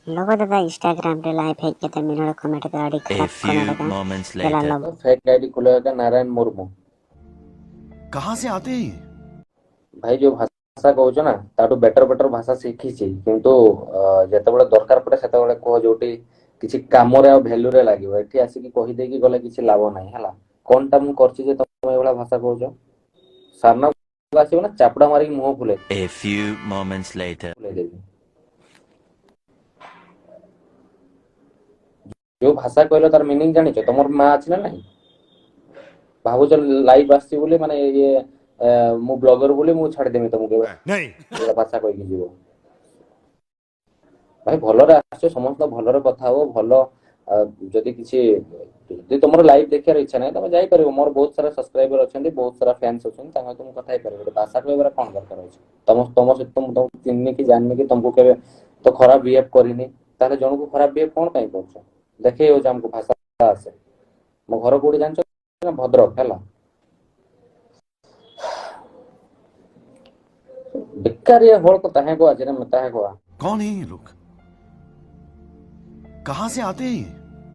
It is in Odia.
ᱞᱚᱵᱚ ᱫᱟᱫᱟ इंस्टाग्राम रे लाइव हेज कते मिनट कमेंट का अड़ी A खराब few comment का moments देला later. Lobo fake ID खुलेगा नारायण मुर्मू। कहाँ से आते हैं ये? ଭାଇ, ଯୋଉ ଭାଷା କହୁଛ ନା, ତାଠୁ ବେଟର ବେଟର ଭାଷା ଶିଖିଛି, କିନ୍ତୁ ଯେତେବେଳେ ଦରକାର ପଡେ ସେତେବେଳେ କୁହ, ଯୋଉଠି କିଛି କାମରେ ଆଉ ଭ୍ୟାଲୁରେ ଲାଗିବ। ଏଠି ଆସିକି କହିଦେଇକି ଗଲେ କିଛି ଲାଭ ନାହିଁ, ହେଲା। କଣଟା ମୁଁ କରିଛି ଯେ ତମେ ଏଇଭଳିଆ ଭାଷା କହୁଛ? ସାମ୍ନାକୁ ଆସିବ ନା, ଚାପୁଡା ମାରିକି ମୁହଁ ଫୁଲେଇ A few moments later. ଦେବି। ଯୋଉ ଭାଷା କହିଲ ତାର ମିନିଂ ଜାଣିଛ? ତମର ମା ଅଛି ନା ନାହିଁ? ଭାବୁଛ ଲାଇଭ୍ ଆସିଛି ବୋଲି, ମାନେ ଇଏ ମୁଁ ବ୍ଲଗର ବୋଲି ମୁଁ ଛାଡିଦେମି ତମକୁ? नहीं। ଏଇଭଳିଆ ଭାଷା କହିକି ଯିବ? ଭାଇ, ଭଲରେ ଆସୁଛ, ସମସ୍ତ ଭଲରେ କଥା ହବ। ଭଲ, ଯଦି କିଛି, ଯଦି ତମର ଲାଇଭ୍ ଦେଖିବାର ଇଚ୍ଛା ନାହିଁ, ତମେ ଯାଇପାରିବ। ମୋର ବହୁତ ସାରା ସବସ୍କ୍ରାଇବର ଅଛନ୍ତି, ବହୁତ ସାରା ଫ୍ୟାନ୍ସ ଅଛନ୍ତି, ତାଙ୍କ ସହିତ ମୁଁ କଥା ହେଇପାରିବି। ଗୋଟେ ଭାଷା କହିବାର କଣ ଦରକାର ଅଛି? ତମ ସହିତ ମୁଁ ତମକୁ ଚିହ୍ନିନି କି ଜାଣିନି କି ତମକୁ କେବେ ତ ଖରାପ ବିହେଭ କରିନି। ତାହେଲେ ଜଣକୁ ଖରାପ ବିହେଭ କଣ ପାଇଁ କରୁଛ? ଦେଖେଇ ହଉଛି ଆମକୁ ଭାଷା ଆସେ। ମୋ ଘର କୋଉଠି ଜାଣିଛ ନା? ଭଦ୍ରକ, ହେଲା। ବେକାରିଆ ହଳ को ताहे को आज रे ताहे को। कौन है ये लोग? कहाँ से आते हैं ये?